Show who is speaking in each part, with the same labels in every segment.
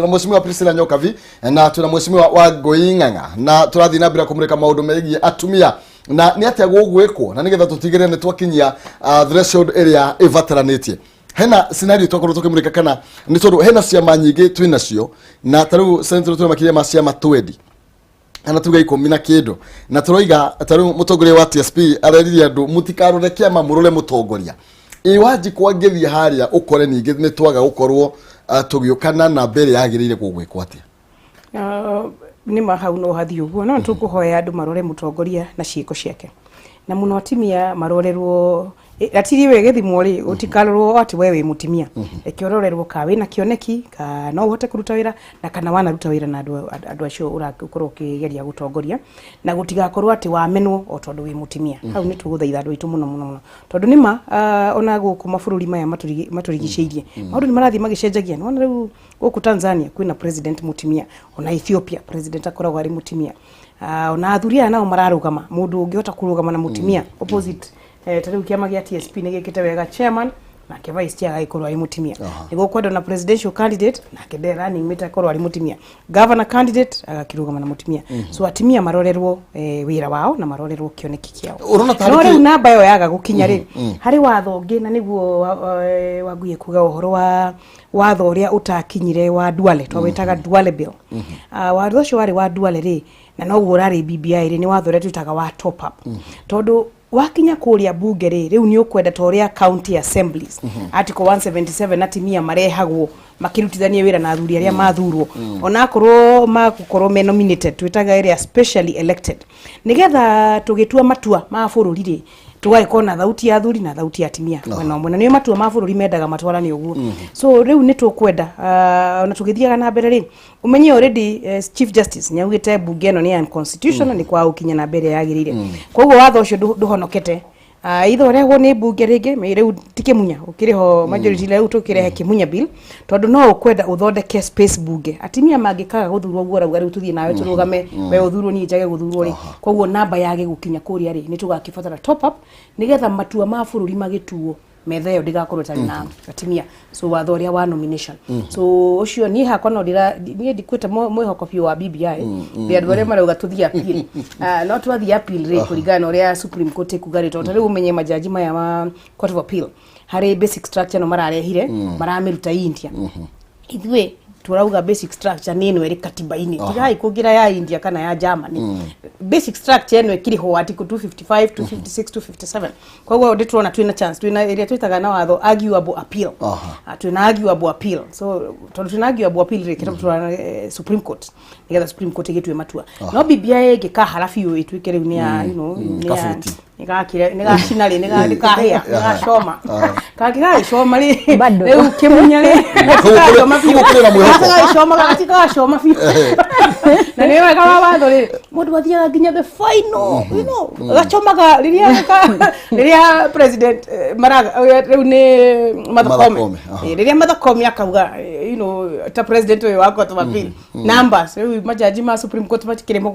Speaker 1: Tuna Mheshimiwa Priscilla Nyokavi na tuna Mheshimiwa Wangũi Ng'ang'a, na tũrathiĩ na mbere kũmũrĩka maũndũ megiĩ atumia na nĩ atĩa gũgwĩkwo na nĩgetha tũtigĩrĩre nĩ twakinyia threshold ĩrĩa ĩbataranĩtie. Hena scenario twakorwo tũkĩmũrĩka kana nĩ tondũ hena ciama nyingĩ twĩ nacio, na ta rĩu Central twĩ makĩria ma ciama 20 kana tuge 10 na kĩndũ, na tũroiga ta rĩu mũtongoria wa TSP arerire andũ mũtikarore kĩama, mũrore mũtongoria. Ĩ Wanjikũ angĩthiĩ harĩa ũkore ningĩ nĩ twaga gũkorwo tũgĩũka na namba ĩrĩa yagĩrĩire, gũgwĩkwo atĩa?
Speaker 2: Nĩ ma hau no hathiĩ ũguo, no tũkũhoya andũ marore mũtongoria na ciĩko ciake, na mũno atumia marorerwo ratiri we gĩthimwo rĩ, gũtikarorwo atĩ we wĩ mũtumia. Reke ũrorerwo ka wĩna kĩoneki, ka no ũhote kũruta wĩra, na kana wanaruta wĩra na andũ acio ũrakorwo ũkĩgeria gũtongoria, na gũtigakorwo atĩ wamenwo o tondũ wĩ mũtumia. Hau nĩ tũgũthaitha andũ aitũ mũno mũno mũno, tondũ nĩ ma ona gũkũ mabũrũri maya matũrigicĩirie maũndũ nĩ marathiĩ magĩcenjagia. Nĩwona rĩu gũkũ Tanzania kwĩna president mũtumia, ona Ethiopia president akoragwo arĩ mũtumia. Ona athuri aya nao mararũgama, mũndũ ũngĩhota kũrũgama na mũtumia opposite. Ta rĩu kĩama gĩa TSP nĩ gĩkĩte wega, chairman nake vice chair agagĩkorwo arĩ mũtumia. Nĩguo kwenda na presidential candidate nake ndee running mate akorwo arĩ mũtumia, governor candidate agakĩrũgama na mũtumia. So atumia marorerwo wĩra wao na marorerwo kĩoneki kĩao.
Speaker 1: Ũrona ta
Speaker 2: No
Speaker 1: harĩ
Speaker 2: rĩu namba ĩyo yaga gũkinya rĩ, harĩ watho ũngĩ, na nĩguo Wanguye kuga ũhoro wa watho ũrĩa ũtakinyire wa Duale, twawĩtaga Duale Bill. Watho ũcio warĩ wa Duale rĩ, na noguo ũrarĩ BBI rĩ, nĩ watho ũrĩa twĩtaga wa top up, tondũ wakinya kũrĩa bunge rĩ, rĩu nĩ ũkwenda ta ũrĩa county assemblies, article 177, atimia marehagwo makĩrutithania wĩra na athuri arĩa mathurwo, onakorwo magũkorwo me nominated, twĩtaga ĩrĩa specially elected, nĩgetha tũgĩtua matua ma bũrũri rĩ, tũgagĩkorwo na thauti ya athuri na thauti ya atimia mwena ũmwe, na nĩo matua ma bũrũri mendaga matwarane ũguo. So rĩu nĩ tũkwenda ona tũgĩthiaga na mbere rĩ, ũmenye already Chief Justice nĩ augĩte bunge ĩno nĩ unconstitutional, nĩ kwaga gũkinya namba ĩrĩa yagĩrĩire. Koguo watho ũcio ndũhonokete. Either ũrehwo nĩ mbunge rĩngĩ, rĩu ti kĩmunya ũkĩrĩ ho majority, rĩu tũkĩrehe kĩmunya bill, tondũ no ũkwenda ũthondeke space bunge atimia mangĩkaga gũthurwo ũguo rauga rĩu tũthiĩ nawe tũrũgame, we ũthurwo, niĩ njage gũthurwo rĩ. Koguo namba yage gũkinya kũrĩa rĩ, nĩ tũgakĩbatara top up nĩgetha matua ma bũrũri magĩtuo, metha ĩyo ndĩgakorwo ĩtarĩ na atimia. So watho ũrĩa wa nomination, so ũcio niĩ hakwa no ndĩra niĩ ndikwĩte mwĩhoko biũ wa BBI. Ndĩ andũ arĩa marauga tũthiĩ appeal. No twathiĩ appeal rĩ, kũringana na ũrĩa Supreme Court ĩkuga rĩ, tondũ ta rĩu ũmenye majaji maya ma Court of Appeal harĩ basic structure no mararehire maramĩruta India. Ithuĩ turauga basic structure nĩ ĩno ĩrĩ katiba-inĩ, tigai kũngĩra ya India kana ya Germany. Basic structure ĩno ĩkĩrĩ ho, article 255, 256, 257. Koguo ndĩ turona twĩna chance, twĩna ĩrĩa twĩtaga na watho arguable appeal. Twĩna arguable appeal. So tondũ twĩna arguable appeal rĩ, kĩrĩa tũrona Supreme Court, nĩgetha Supreme Court ĩgĩtue matua. No BBI ĩngĩkahara biũ ĩtuĩke rĩu nĩ ya nĩ ya
Speaker 1: Kabuti.
Speaker 2: Nĩgakire nĩgacina rĩ, nĩkahĩa, nĩgacoma, kangĩgagĩcoma rĩ,
Speaker 3: Bado.
Speaker 2: rĩu kĩmunya rĩ, gacoma biũ.
Speaker 1: Koguo kũrĩ na mwĩhoko.
Speaker 2: Gacoma, gatikagacoma biũ. Na nĩ wega wa watho rĩ, mũndũ athiaga nginya the final, gacomaga rĩrĩa rĩrĩa president Maraga, rĩu nĩ Martha
Speaker 1: Martha
Speaker 2: Koome.
Speaker 1: Koome, aha.
Speaker 2: Rĩrĩa Martha Koome akauga ta president ũyũ wa Court of Appeal numbers, rĩu majaji ma Supreme Court makĩrĩ 7,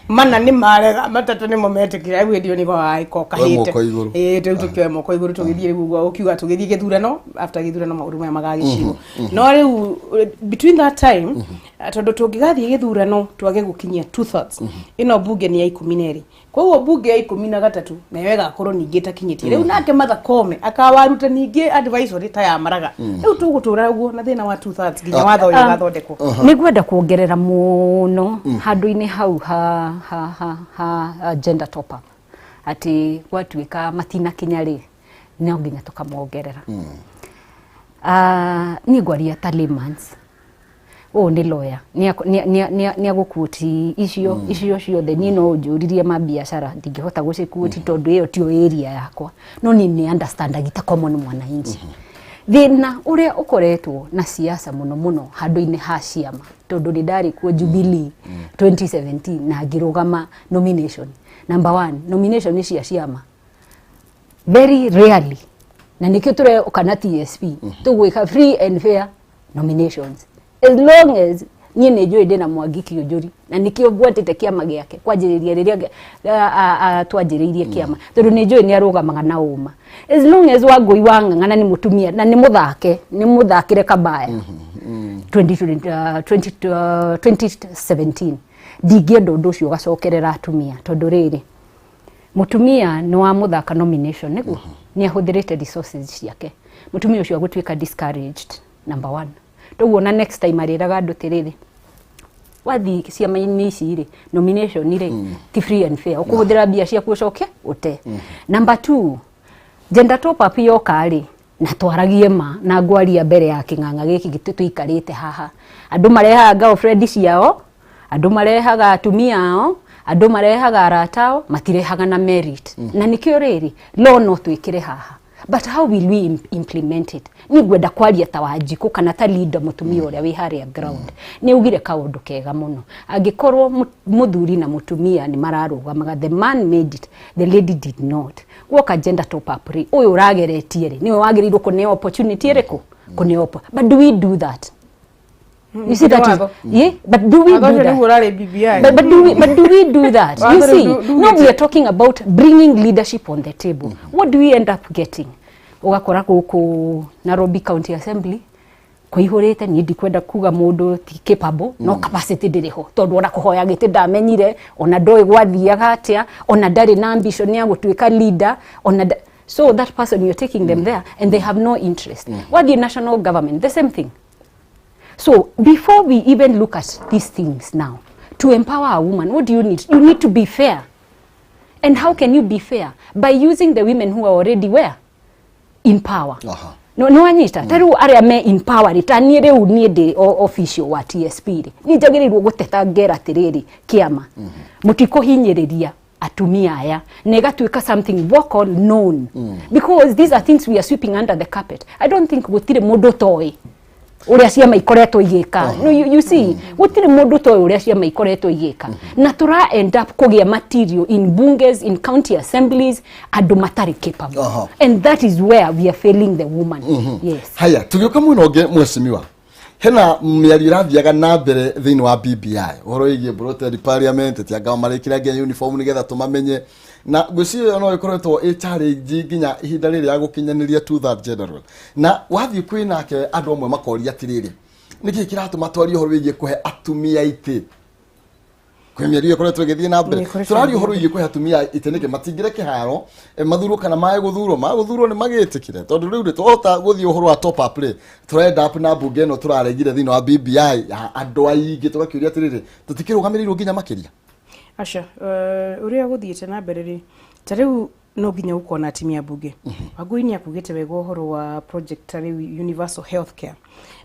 Speaker 2: 4 nĩ marega, 3 nĩmo metĩkĩra. Rĩu hĩndĩ ĩyo nĩgo gagĩkorwo
Speaker 1: Oe
Speaker 2: kahĩte.
Speaker 1: moko igũrũ.
Speaker 2: Ĩĩ, rĩu tũkĩoe moko igũrũ, tũgĩthiĩ rĩu ũguo ũkiuga tũgĩthiĩ gĩthurano. After gĩthurano maũndũ maya magagĩcirwo. No rĩu between that time, tondũ tũngĩgathiĩ gĩthurano twage gũkinyia two thirds, ĩno bunge nĩ ya 12, koguo bunge ya 13 nayo ĩgakorwo ningĩ ĩtakinyĩtie. Rĩu nake Martha Koome akawaruta ningĩ advisory ta ya Maraga. Rĩu tũgũtũra ũguo na thĩna wa two thirds nginya watho ũyũ ũgathondekwo.
Speaker 3: Nĩ ngwenda kuongerera mũno handũ-inĩ hau ha gender top up, atĩ gwatuĩka matinakinya rĩ, no nginya tũkamongerera. Niĩ ngwaria ta layman's, ũũ nĩ lawyer nĩ agũquote icio ciothe. Niĩ no ũnjũririe ma biacara, ndingĩhota gũciquote tondũ ĩyo tio area yakwa, no niĩ nĩ understandagi ta common mwananchi thĩna ũrĩa ũkoretwo na siasa mũno mũno handũ-inĩ ha ciama, tondũ nĩ ndarĩ kuo Jubilee 2017 na ngĩrũgama nomination. Number one, nomination cia ciama very rarely, na nĩkĩo tũreoka na TSP tũgwĩka free and fair nominations, as long as niĩ nĩ njũĩ ndĩna Mwangi Kiũnjũri, na nĩkĩo ngwatĩte kĩama gĩake kwanjĩrĩria rĩrĩa twanjĩrĩirie kĩama, tondũ nĩ njũĩ nĩ arũgamaga na ũma. As long as Wangũi wa Ng'ang'a na nĩ mũtumia na nĩ mũthake, nĩ mũthakĩre kabaya. 20, 20, 2017. Ndingĩenda ũndũ ũcio ũgacokerera atumia, tondũ rĩrĩ, mutumia nĩ wa mũthaka nomination nĩguo nĩ ahũthĩrĩte resources ciake, mutumia ũcio agũtuĩka discouraged, number one. Toguo na next time arĩraga andũ tĩrĩrĩ, wathiĩ ciama-inĩ ici rĩ, nomination rĩ ti free and fair, ũkũhũthĩra mbia ciaku ũcoke ũte. Number two, gender top up yoka rĩ, na twaragie ma na ngwaria mbere ya kĩng'ang'a gĩkĩ tũikarĩte haha, andũ marehaga girlfriend ciao, andũ marehaga atumia ao, andũ marehaga arata ao, matirehaga na merit. Na nĩkĩo rĩrĩ law no twĩkĩre haha, but how will we implement it? Niĩ ngwenda kwaria ta Wanjikũ kana ta leader mũtumia ũrĩa wĩ harĩa ground. Nĩ augire kaũndũ kega mũno. Angĩkorwo mũthuri na mũtumia nĩ mararũgamaga, the man made it, the lady did not, guoka gender top up rĩ, ũyũ ũrageretie rĩ, nĩwe wagĩrĩirwo kũneo opportunity ĩrĩkũ kũneo but do we do that? You see, that is, yeah, but do we do that? But do we do that? You see, no, we are talking about bringing leadership on the table. What do we end up getting? Ũgakora gũkũ Nairobi County Assembly kũihũrĩte. Niĩ ndikwenda kuga mũndũ ti capable, no capacity ndĩrĩ ho, tondũ ona kũhoya gĩtĩ ndamenyire, ona ndoĩ gwathiaga atĩa, ona ndarĩ na ambition ya gũtuĩka leader ona so that person, you're taking them there and they have no interest. Wathiĩ national government, the same thing. So before we even look at these things now, to empower a woman, what do you need? You need to be fair. And how can you be fair? By using the women who are already where? In power. No, no wanyita ta rĩu arĩa me in power rĩ, ta niĩ rĩu, niĩ ndĩ official wa TSP rĩ, niĩ njagĩrĩirwo gũteta ngera atĩrĩrĩ, kĩama mũtikũhinyĩrĩria atumia aya, na ĩgatuĩka something vocal, known, because these are things we are sweeping under the carpet. I don't think gũtirĩ mũndũ ũtoĩ ũrĩa ciama ikoretwo igĩka. No, you see, gũtirĩ mũndũ ũtoĩ ũrĩa ciama ikoretwo igĩka, na tũra end up kũgĩa material in bunges, in county assemblies, andũ matarĩ capable. And that is where we are failing the woman, yes.
Speaker 1: Haya, tũgĩũka mwena ũngĩ, mheshimiwa, hena mĩario ĩrathiaga na mbere thĩinĩ wa BBI ũhoro wĩgiĩ bloated parliament, atĩ anga marĩkĩra nginya uniform nĩgetha tũmamenye, na ngwĩciria ĩyo no ĩkoretwo ĩ challenge nginya ihinda rĩrĩ ya gũkinyanĩria two third general. Na wathiĩ kwĩ nake andũ amwe makoria atĩrĩrĩ, nĩkĩ kĩratũma twarie ũhoro wĩgiĩ kũhe atumia itĩ? Kwĩ mĩario ĩkoretwo ĩgĩthiĩ na mbere.
Speaker 2: Nĩ ĩkoretwo.
Speaker 1: Tũraria ũhoro wĩgiĩ kũhe atumia itĩ nĩkĩ? Matingĩre kĩharo, mathurwo kana mae gũthurwo, magũthurwo nĩ magĩtĩkire, tondũ rĩu rĩ twahota gũthiĩ ũhoro wa top up rĩ, tũrenda up na mbunge ĩno tũraregire thĩinĩ wa BBI ya andũ aingĩ, tũgakĩũria atĩrĩrĩ, tũtikĩrũgamĩrĩirwo nginya makĩria?
Speaker 2: Aca, ũrĩa gũthiĩte na mbere rĩ, ta rĩu no nginya gũkorwo na atumia mbunge. Wangũi nĩ akugĩte wega ũhoro wa project ta rĩu universal health care,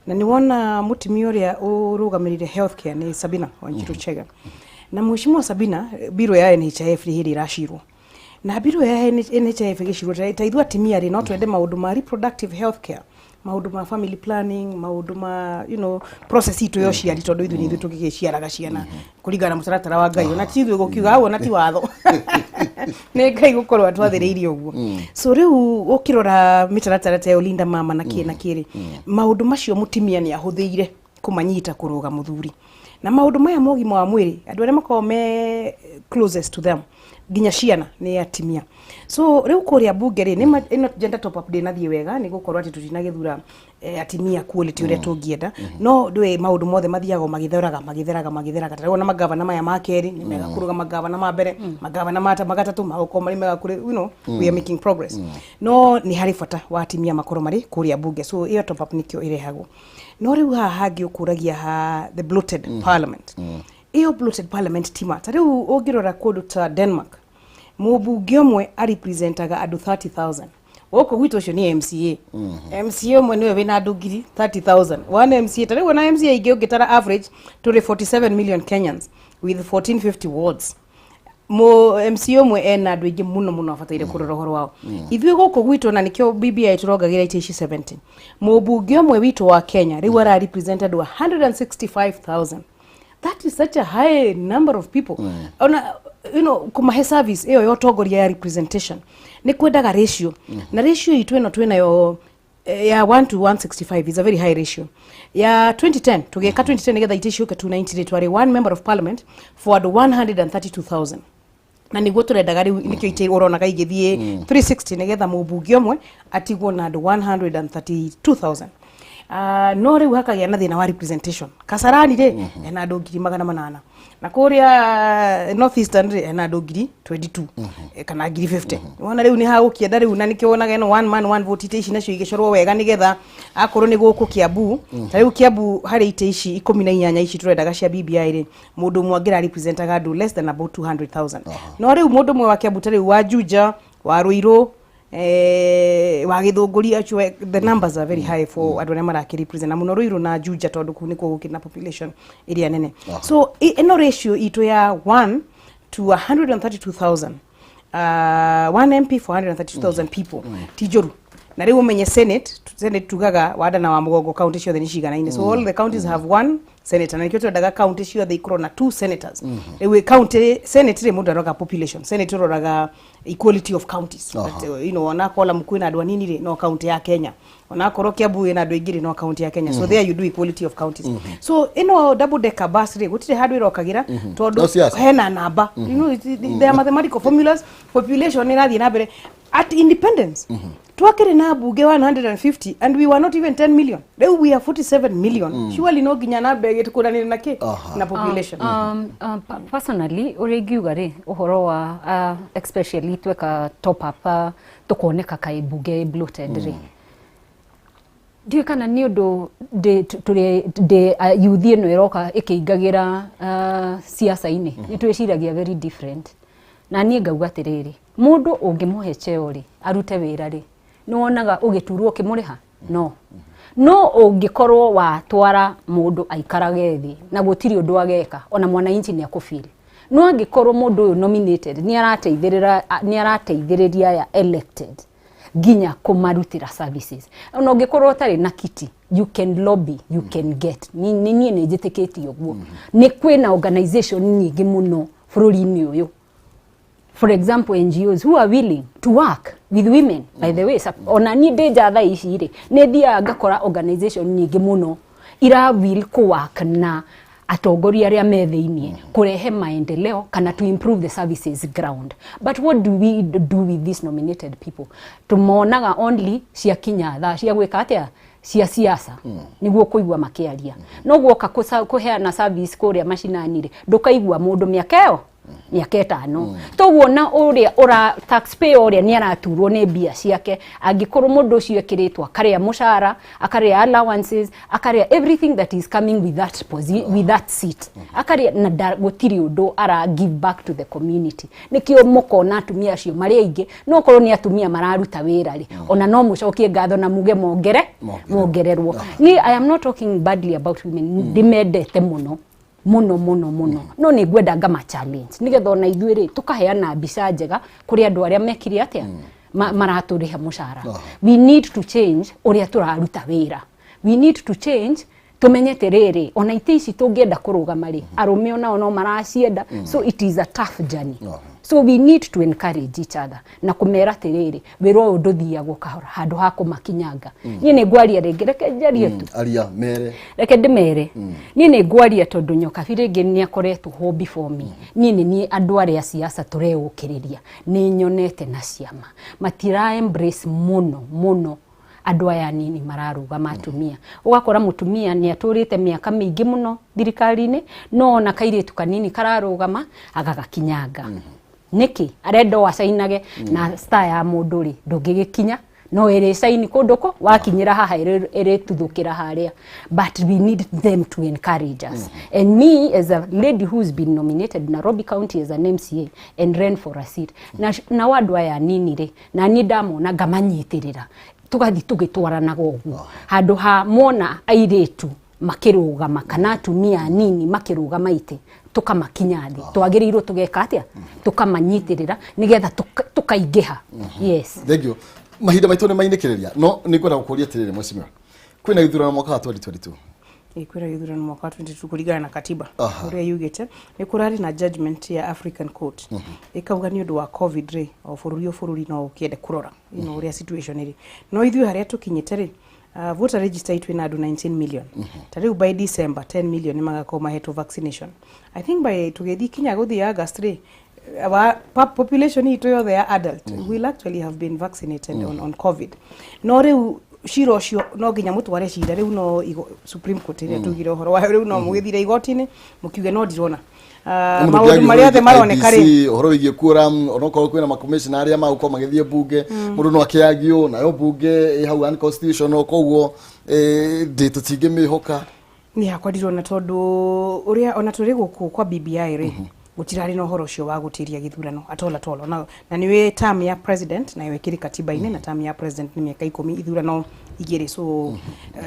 Speaker 2: na nĩ wona mũtumia ũrĩa ũrũgamĩrĩire health care nĩ Sabina Wanjiru Chege. Na mheshimiwa Sabina, biro ya NHIF rĩ, hĩndĩ ĩracirwo na biro ya NHIF ĩgĩcirwo, ta ithuĩ atumia rĩ, no twende maũndũ ma reproductive health care, maũndũ ma family planning, maũndũ ma process itũ ya ũciari, tondũ ithuĩ nĩ ithuĩ tũgĩgĩciaraga ciana kũringana na mũtaratara wa Ngai, ona ti ithuĩ gũkiuga hau, ona ti watho, nĩ Ngai gũkorwo atwathĩrĩirie ũguo. So rĩu ũkĩrora mĩtaratara ta ĩyo, Linda Mama na kĩ na kĩrĩ, maũndũ macio mũtumia nĩ ahũthĩire kũmanyita kũrũga mũthuri. Na maũndũ maya ma ũgima wa mwĩrĩ, andũ arĩa makoragwo me closest to them nginya ciana nĩ atimia. So rĩu kũrĩa mbunge rĩ, nĩ ĩno gender top up ndĩnathiĩ wega, nĩ gũkorwo atĩ tũtinagĩthura atimia quality ũrĩa tũngĩenda. No ndũĩ maũndũ mothe mathiaga o magĩtheraga, magĩtheraga, magĩtheraga. Ta rĩu ona magavana maya ma kerĩ nĩ mega kũrũga magavana ma mbere, magavana ma magatatũ magũkorwo marĩ mega kũrĩ. We are making progress, no nĩ harĩ bata wa atimia makorwo marĩ kũrĩa mbunge. So ĩyo top up nĩkĩo ĩrehagwo. No rĩu haha hangĩ ũkũragia ha the bloated parliament, ĩyo bloated parliament tima ta rĩu ũngĩrora kũndũ ta Denmark, mũmbunge ũmwe arepresentaga andũ 30,000. Gũkũ gwitũ ũcio nĩ MCA. MCA ũmwe nĩwe wĩna andũ ngiri 30,000, one MCA. Ta rĩu ona MCA ingĩ ũngĩtara average, tũrĩ 47 million Kenyans with 1450 wards, mo MCA ũmwe ena andũ aingĩ mũno mũno abataire kũrora ũhoro wao. Ithuĩ gũkũ gwitũ, na nĩkĩo BBI tũrongagĩra itĩ ici 70, mũmbunge ũmwe witũ wa Kenya rĩu ara represent andũ 165,000. That is such a high number of people. Ona kũmahe service ĩyo ya ũtongoria ya representation nĩ kwendaga ratio, na ratio itũ ĩno twĩnayo ya 1 to 165 is a very high ratio. Ya 2010, tũgĩka 2010 nĩgetha itĩ ciũke 290 rĩ, twarĩ one member of parliament for andũ 132,000, na nĩguo tũrendaga rĩu. Nĩkĩo itĩ ũronaga igĩthiĩ 360, nĩgetha mũmbunge ũmwe atigwo na andũ 132,000. No rĩu hakagĩa na thĩna wa representation. Kasarani rĩ, hena andũ 800,000, na kũrĩa North Eastern rĩ, hena andũ 22,000 kana 50,000. Wona rĩu nĩ hagũkĩenda rĩu, na nĩkĩo wonaga ĩno one man one vote, itĩ ici nacio igĩcorwo wega, nĩgetha akorwo nĩ gũkũ Kiambu, ta rĩu Kiambu harĩ itĩ ici 18 ici tũrendaga cia BBI rĩ, mũndũ ũmwe angĩra representaga andũ less than about 200,000. No rĩu mũndũ ũmwe wa Kiambu, ta rĩu wa Juja, wa Ruiru, wa Gĩthũngũri, acio the numbers are very high for andũ arĩa marakĩ represent, na mũno Ruiru na Juja, tondũ kũu nĩkuo gũkĩrĩ na population ĩrĩa nene. So ĩno ratio itũ ya 1 to 132,000, one MP for 132,000 people, ti njũru. Na rĩu ũmenye senate tugaga wanda na wa mũgongo, county ciothe nĩ ciganaine, so all the counties have one senator, na nĩkĩo twendaga county ciothe ikorwo na two senators. Rĩu county senate rĩ, mũndũ aroraga population, senate ũroraga equality of counties. But, onakorwo Lamu kwĩna andũ anini rĩ, no county ya Kenya, onakorwo Kiambu ĩna andũ aingĩ rĩ, no county ya Kenya. So there you do equality of counties. So ĩno double decker bus rĩ, gũtirĩ handũ ĩrokagĩra, tondũ
Speaker 1: No siasa.
Speaker 2: hena namba, there are mathematical formulas. Population ĩrathiĩ na mbere. At independence twakĩrĩ na mbunge 150 and we were not even 10 million. Rĩu we are 47 million. Surely no nginya namba ĩgĩtũkũranĩre na kĩ na population.
Speaker 3: Personally ũrĩa ingiuga rĩ, ũhoro wa especially tweka top up, tũkoneka kaĩ mbunge ĩ bloated rĩ, ndiũĩ kana nĩ ũndũ ndĩ tũrĩ ndĩ youth ĩno ĩroka ĩkĩingagĩra siasa-inĩ, nĩ twĩciragia very different. Na niĩ ngauga atĩrĩrĩ, mũndũ ũngĩmũhe cheo rĩ, arute wĩra rĩ, nĩ wonaga ũgĩturwo ũkĩmũrĩha, no ũngĩkorwo watwara mũndũ aikarage thĩ na gũtirĩ ũndũ ageka, ona mwananchi nĩ akũfeel. No angĩkorwo mũndũ ũyũ nominated nĩ arateithĩrĩra, nĩ arateithĩrĩria aya elected nginya kũmarutĩra services, ona ũngĩkorwo ũtarĩ na kiti, you can lobby, you can get. Niĩ nĩ njĩtĩkĩtie ũguo. Nĩ kwĩna organization nyingĩ mũno bũrũri-inĩ ũyũ, for example NGOs who are willing to work with women. By the way, ona niĩ ndĩ nja thaa ici rĩ, nĩ thiaga ngakora organization nyingĩ mũno ira will kũ work na atongoria arĩa me thĩiniĩ kũrehe maendeleo kana to improve the services ground. But what do we do with these nominated people? Tumonaga only ciakinya thaa cia gwĩka atĩa, cia siasa, niguo kũigua makĩaria. No guoka kũheana service kũrĩa macinani rĩ, ndũkaigua mũndũ mĩaka ĩyo, mĩaka 5. Toguo na ũrĩa ũra taxpayer ũrĩa nĩ araturwo nĩ mbia ciake, angĩkorwo mũndũ ũcio ekĩrĩtwo akarĩa mũcara, akarĩa allowances, akarĩa everything that is coming with that seat, akarĩa na gũtirĩ ũndũ ara give back to the community. Nĩkĩo mũkona atumia acio marĩ aingĩ. No korwo nĩ atumia mararuta wĩra rĩ, ona no mũcokie ngatho na muge mongere
Speaker 1: Mongererwo.
Speaker 3: Mongererwo. Ni I am not talking badly about women, ndĩmendete mũno mũno mũno mũno, no nĩ ngwenda ngama challenge nĩgetha ona ithuĩ rĩ, tũkaheana mbica njega kũrĩ andũ arĩa mekire atĩa, maratũrĩha mũcara. We need to change ũrĩa tũraruta wĩra. We need to change tumenye atĩrĩrĩ, ona itĩ ici tũngĩenda kũrũgama rĩ, arũme onao no maracienda. So it is a tough journey. So we need to encourage each other na kũmera atĩrĩrĩ, wĩra ũyũ ndũthiagwo kahora, handũ ha kũmakinyanga. Niĩ nĩ ngwaria rĩngĩ, reke njarie tu.
Speaker 1: Aria mere.
Speaker 3: Reke ndĩmere, niĩ nĩ ngwaria tondũ Nyokabi rĩngĩ nĩ akoretwo ho before me. Niĩ nĩ niĩ andũ arĩa siasa tũreũkĩrĩria, nĩ nyonete na ciama matira embrace mũno mũno andũ aya anini mararũgama, atumia. Ũgakora mũtumia nĩ atũrĩte mĩaka mĩingĩ mũno thirikari-inĩ, no ona kairĩtu kanini kararũgama agagakinyanga. Nĩkĩ arenda o acainage na star ya mũndũ rĩ, ndũngĩgĩkinya no ĩrĩ caini kũndũ kũ wakinyĩra haha, ĩrĩtuthũkĩra harĩa. But we need them to encourage us. And me as a lady who's been nominated Nairobi County as an MCA and ran for a seat, na nao andũ aya anini rĩ, na niĩ ndamona ngamanyitĩrĩra, tũgathiĩ tũgĩtwaranaga ũguo, handũ ha mona airĩtu makĩrũgama kana atumia anini makĩrũgama itĩ tũkamakinya thĩ. Twagĩrĩirwo tũgeka atĩa? Tũkamanyitĩrĩra nĩgetha tũkaingĩha, yes.
Speaker 1: Thank you. Mahinda maitũ nĩ mainĩkĩrĩria, no nĩ ngwenda gũkũria atĩrĩrĩ, mheshimiwa, kwĩna gĩthurano mwaka wa 2022.
Speaker 2: Ĩ, kwĩna gĩthurano mwaka wa 22 kũringana na katiba ũrĩa yugĩte. Nĩ kũrarĩ na judgment ya African Court ĩkauga nĩ ũndũ wa COVID rĩ, o bũrũri o bũrũri no ũkĩende kũrora ũrĩa situation ĩrĩ. No ithuĩ harĩa tũkinyĩte rĩ, voter register itũ ĩna andũ 19 million. Ta rĩu by December 10 million nĩ magakorwo mahetwo vaccination. I think by tũgĩthiĩ kinya gũthiĩ August rĩ, our population itũ yothe ya adult will actually have been vaccinated on COVID. No rĩu Cira ũcio no nginya mũtware cira rĩu no Supreme Court ĩrĩa tugire ũhoro wayo rĩu, no mũgĩthire igoti-inĩ mũkiuge no ndirona.
Speaker 1: Mũndũ
Speaker 2: Maũndũ
Speaker 1: ũngĩagia
Speaker 2: marĩa othe
Speaker 1: ũhoro wĩgiĩ
Speaker 2: maroneka rĩ
Speaker 1: IEBC, ũhoro wĩgiĩ quorum, onokorwo kwĩna makomishona arĩa magũkorwo magĩthiĩ mbunge, mũndũ no akĩagio nayo mbunge ĩ hau unconstitutional, koguo ndĩ tũtingĩmĩhoka.
Speaker 2: Niĩ hakwa ndirona, tondũ ũrĩa ona tũrĩ gũkũ kwa BBI rĩ, gũtirarĩ na ũhoro ũcio wa gũtĩria gĩthurano at all, at all. Na nĩwĩ term ya president nayo ĩkĩrĩ katiba-inĩ, na term ya president nĩ mĩaka 10, ithurano 2, so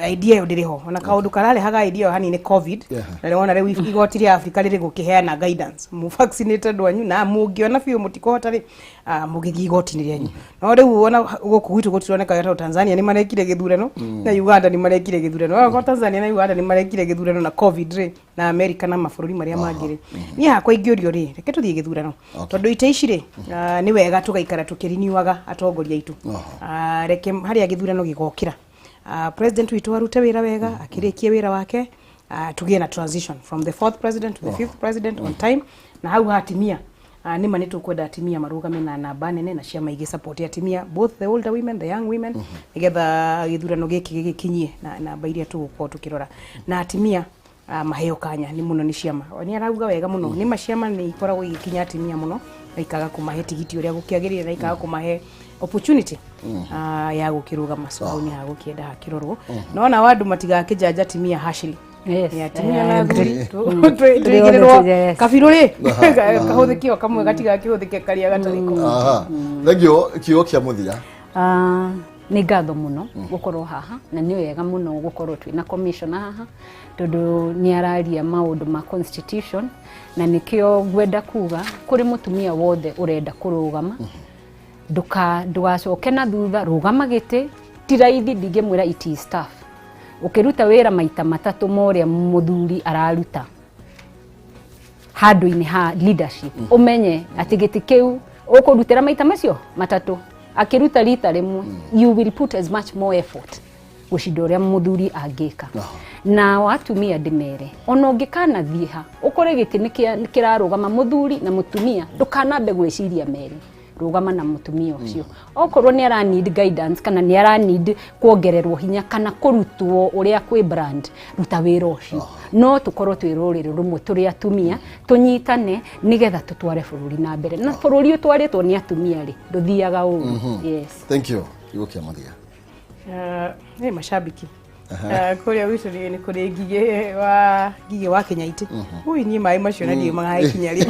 Speaker 2: idea ĩyo ndĩrĩ ho. Ona kaũndũ kararehaga idea ĩyo hanini nĩ COVID. Na rĩu ona rĩu igoti rĩa Afrika rĩrĩ gũkĩheana guidance, mu vaccinate andũ anyu, na mũngĩona biũ mũtikũhota rĩ, mũgĩthiĩ igoti-inĩ rĩanyu. No rĩu ona gũkũ gwitũ gũtironeka, tondũ Tanzania nĩ marekire gĩthurano na Uganda nĩ marekire gĩthurano. Okorwo Tanzania na Uganda nĩ marekire gĩthurano na COVID rĩ, na America na mabũrũri marĩa mangĩ rĩ, niĩ hakwa ingĩũrio rĩ, reke tũthiĩ gĩthurano, tondũ ite ici rĩ, nĩ wega tũgaikara tũkĩriniwaga atongoria aitũ. Reke harĩa gĩthurano gĩgokĩra, president witũ arute wĩra wega, akĩrĩkie wĩra wake, tũgĩe na transition from the fourth president to the fifth president on time. Na hau ha atimia, nĩma nĩ tũkwenda atimia marũgame na namba nene na ciama igĩ support atimia, both the older women, the young women, nĩgetha gĩthurano gĩkĩ gĩgĩkinyie na namba iria tũgũkorwo tũkĩrora, na atimia maheo kanya nĩ mũno nĩ ciama. Nĩ arauga wega mũno, nĩ ma ciama nĩ ikoragwo igĩkinya atimia mũno na ikaga kũmahe tigiti ũrĩa gũkĩagĩrĩire na ikaga kũmahe opportunity ya gũkĩrũgama. So hau nĩ hagũkĩenda hakĩrorwo, no ona andũ matigakĩjanja atimia harshly. Nĩ atimia na athuri tũigĩrĩrwo kabirũ rĩ, kahũthĩke o kamwe, gatigakĩhũthĩke karĩa gatarĩ ko.
Speaker 1: Aha, thengiũ. Kiugo kĩa mũthia?
Speaker 3: Nĩ ngatho mũno gũkorwo haha, na nĩ wega mũno gũkorwo twĩna commissioner haha, tondũ nĩ araria maũndũ ma constitution, na nĩkĩo ngwenda kuga kũrĩ mũtumia wothe ũrenda kũrũgama, ndũgacoke na thutha, rũgama gĩtĩ. Ti raithi, ndingĩmwĩra it is tough. Ũkĩruta wĩra maita matatũ ma ũrĩa mũthuri araruta handũ-inĩ ha leadership, ũmenye atĩ gĩtĩ kĩu ũkũrutĩra maita macio matatũ akĩruta rita rĩmwe, you will put as much more effort gũcinda ũrĩa mũthuri angĩka. Na atumia ndĩmere, ona ũngĩkanathiĩ ha ũkore gĩtĩ nĩ kĩrarũgama mũthuri na mũtumia, ndũkanambe gwĩciria merĩ, rũgama na mũtumia ũcio. Okorwo nĩ ara need guidance, kana nĩ ara need kuongererwo hinya, kana kũrutwo ũrĩa kwĩ brand, ruta wĩra ũcio. No tũkorwo twĩ rũrĩrĩ rũmwe, tũrĩ atumia, tũnyitane nĩgetha tũtware bũrũri na mbere, na bũrũri ũtwarĩtwo nĩ atumia rĩ, ndũthiaga ũru. Yes.
Speaker 1: Thank you. Kiugo kĩa mũthia?
Speaker 2: Nĩ mashabiki kũrĩa gwitũ nĩ kũrĩ Ngigĩ wa Kĩnyaitĩ. Ui, niĩ maĩ macio na ndiũĩ magagĩkinya rĩ.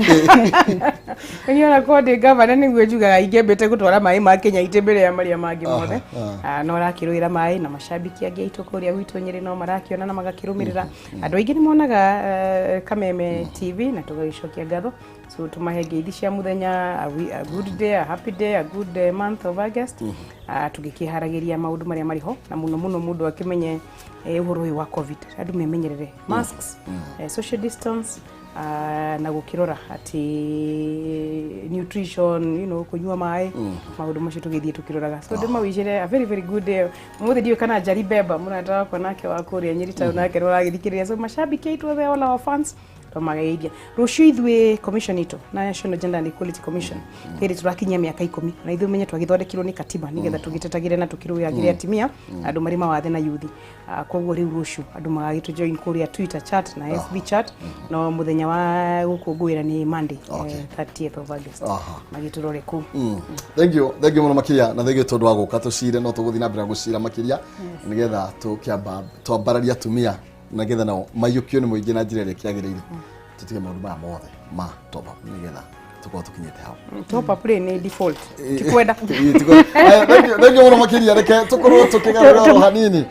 Speaker 2: Niĩ ona korwo ndĩ gavana, nĩguo njugaga ingĩambĩte gũtwara maĩ ma Kĩnyaitĩ mbere ya marĩa mangĩ mothe. No arakĩrũĩra maĩ na mashabiki angĩ aitũ kũrĩa gwitũ Nyĩrĩ no marakĩona na magakĩrũmĩrĩra. Andũ aingĩ nĩ monaga Kameme TV na tũgagĩcokia ngatho, so tũmahe ngeithi cia mũthenya, a good day, a happy day, a good month of August, tũgĩkĩharagĩria maũndũ marĩa marĩ ho, na mũno mũno mũndũ akĩmenye ũhoro ũyũ wa COVID, andũ memenyerere masks, social distance, na gũkĩrora atĩ nutrition, kũnyua maĩ, maũndũ macio tũgĩthiĩ tũkĩroraga. So ndĩmawicĩre a very very good day ũmũthĩ. Ndiũĩ kana Njari Beba, mũrata wakwa nake wa kũrĩa Nyĩrĩ Town, nake nĩ ũragĩthikĩrĩria. So mashabiki aitũ othe, all our fans, tũmageithia. Rũciũ ithuĩ commission itũ, National Gender and Equality Commission, hĩndĩ tũrakinyia mĩaka 10, na ithuĩ menye twagĩthondekirwo nĩ katiba nĩgetha tũgĩtetagĩre na tũkĩrũĩragĩre atimia, andũ marĩ mawathe na yuthi. Koguo rĩu rũciũ andũ magagĩtũ join kũrĩa Twitter chat na FB chat, no mũthenya wa gũkũngũĩra nĩ Monday, 30th of August. Magĩtũrore kũu.
Speaker 1: Thank you, thank you mũno makĩria, na thank you tondũ wa gũka tũcire. No tũgũthiĩ na mbere na gũcira makĩria nĩgetha tũkĩamba twambararia atumia, na nĩgetha nao maiyũkio nĩ mũingĩ na njĩra ĩrĩa kĩagĩrĩire, tũtige maũndũ maya mothe ma top up, nĩgetha tũkorwo tũkinyĩte hau.
Speaker 2: Top up rĩ, nĩ default, ti kwenda.
Speaker 1: Ĩĩ, thank you, thank you mũno makĩria. Reke tũkorwo tũkĩgarũra oro hanini.